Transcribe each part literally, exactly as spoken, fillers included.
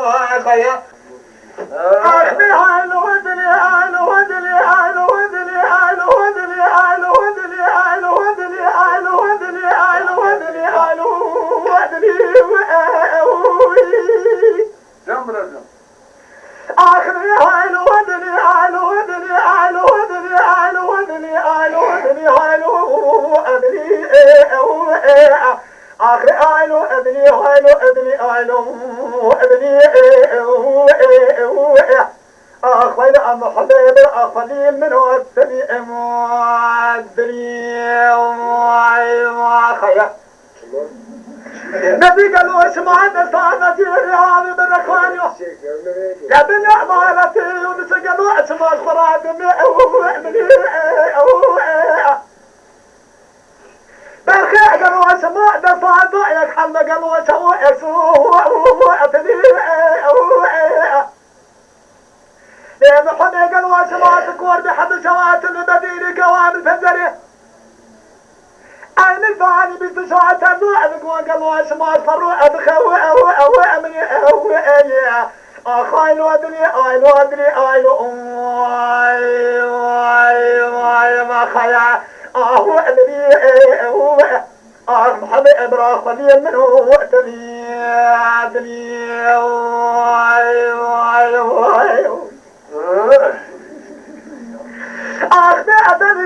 Xaya. Can bırakın. Ax, wayla, am, xwedê bir, ax, xwedî min o, dilî, em, dilî, xaya. Nebî gelo şima destana dîrê avê bi rexanî yo. Ya bin ya emanetê yo, dise gelo şima xwe radimê, ew, ew, ew, ew, ew, ew. Berxê gelo şima destana yek hal me gelo şewo, ew, ew, ew, ew, ew, ew. Lê Mihamê gel wa şewa tu kor bi hemî şewa tu li bedîrî kewamil pencerê. Eynî zanî bîst şewa terdo ev gwan gel wa şewa ferro ev xew ew ew emin ew eye. Axaylo dilî aylo dilî aylo. Ay ay ay ma xaya. Ahu dilî ew. Ax Mihamê Ebra xwediyê min û dilî, dilî, vay, vay, vay. Ax ne edebî.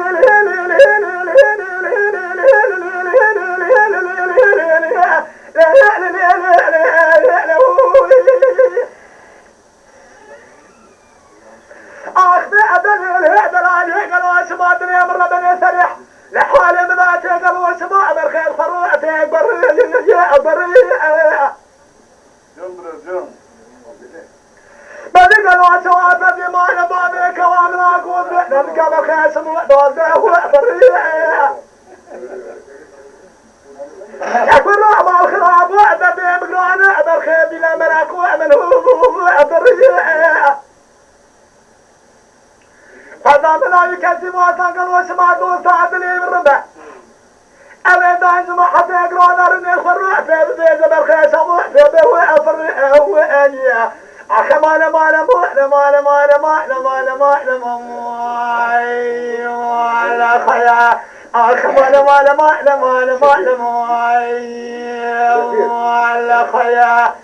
Axbe edelê delalê gelo şima dinê min re benê serê. Li halê min a tê gelo şima eber xêr xwe ro tê gwerî gwerî. Can bırak, can. Bedi gelo şima bedi mane bavê kewa min a goz re. Dem ke be xêr şima dozde hu berî. Ekber Rahman xirabo, ebe bê migrane, ebe xê bîle meraqo, ebe hu hu hu ebe rî. Xweda min ayî kesî wasa gelo şima dosta dilê min ribe. Ebe dan jima hete grana rinê xwe ru, ebe bê ze berxê şamo, ebe hu ebe rî, ew eniye. Axe male male mo, le male male ma, le male male mo, ay, male xaya. Axe male male ma, le male male mo, ay, male xaya.